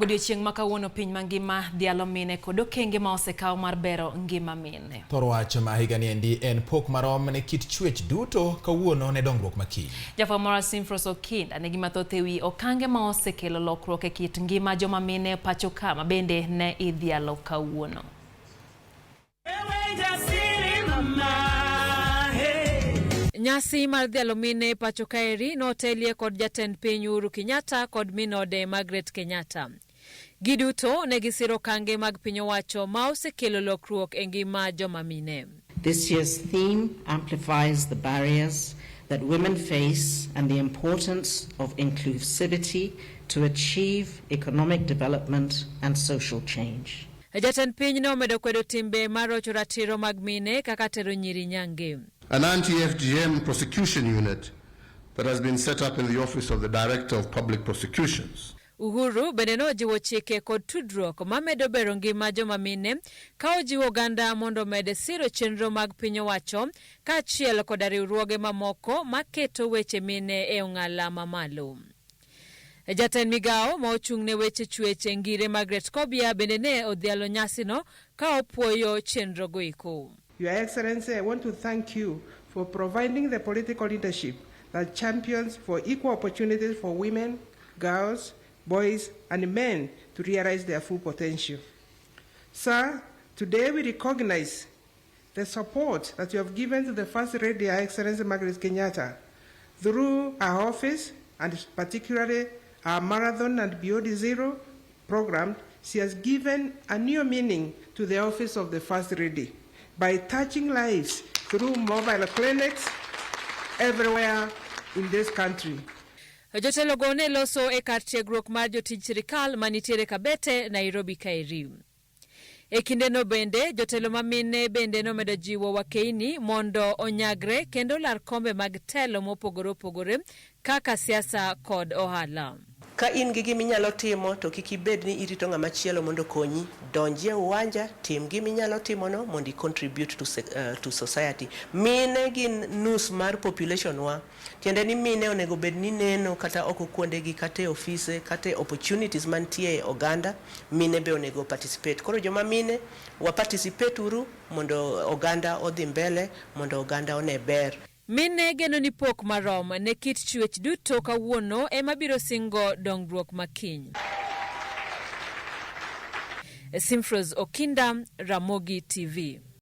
Godiochieng' ma kawuono piny mangima dhialo mine kod okenge ma osekaw mar bero ngima mine. Thor wach ma higani endi en pok marom ne kit chwech duto kawuono ne dongruok ma kiny. Jafwambo marwa Simfros Okinda nigi mathoth ewi okange ma osekelo lokruok e kit ngima joma mine pacho ka ma bende ne idhialo kawuono. Nyasi mar dhialo mine pacho kaeri notelie kod jatend piny Uhuru Kenyatta kod min ode Margaret Kenyatta. Giduto ne gisiro okange mag piny owacho ma osekelo lokruok e ngima joma mine. This year's theme amplifies the barriers that women face and the importance of inclusivity to achieve economic development and social change. Jatend piny ne omedo kwedo timbe mar rocho ratiro mag mine kaka tero nyiri nyange. An anti-FGM prosecution unit that has been set up in the office of the Director of Public Prosecutions. Uhuru bende nojiwo chike kod tudruok mamedo bero ngima joma mine ka ojiwo oganda mondo omed siro chenro mag piny owacho kaachiel koda riwruoge mamoko maketo weche mine e ong'ala mamalo. Jatend migawo ma ochung' ne weche chuech e Ngire Margaret Kobia bende ne odhialo nyasino ka opuoyo chenro goeko. Your Excellency, I want to thank you for providing the political leadership that champions for equal opportunities for women, girls, boys, and men to realize their full potential. Sir, today we recognize the support that you have given to the First Lady, Her Excellency Margaret Kenyatta, through our office and particularly our Marathon and Beyond Zero program. She has given a new meaning to the office of the First Lady by touching lives through mobile clinics everywhere in this country. Jotelogo ne loso e kar tiegruok mar jotij sirikal manitiere Kabete, Nairobi kaeri. E kindeno bende, jotelo ma mine bende nomedo jiwo wakeini mondo onyagre kendo olar kombe mag telo mopogore opogore kaka siasa kod ohala. Ka in gi gima inyalo timo to kik ibed ni irito ng'ama chielo mondo okonyi. Donji e uwanja, tim gima inyalo timono mondo i contribute to, to society. Mine gin nus mar population wa. Tiende ni mine onego bed ni neno kata oko kuondegi kata e ofise kata e opportunities mantie e oganda, mine be onego participate. Koro joma mine, wa participate uru mondo oganda odhi mbele, mondo oganda one ber. Mine geno ni pok marom ne kit chuech duto kawuono ema biro singo dongruok ma kiny. Simfros Okinda, Ramogi TV.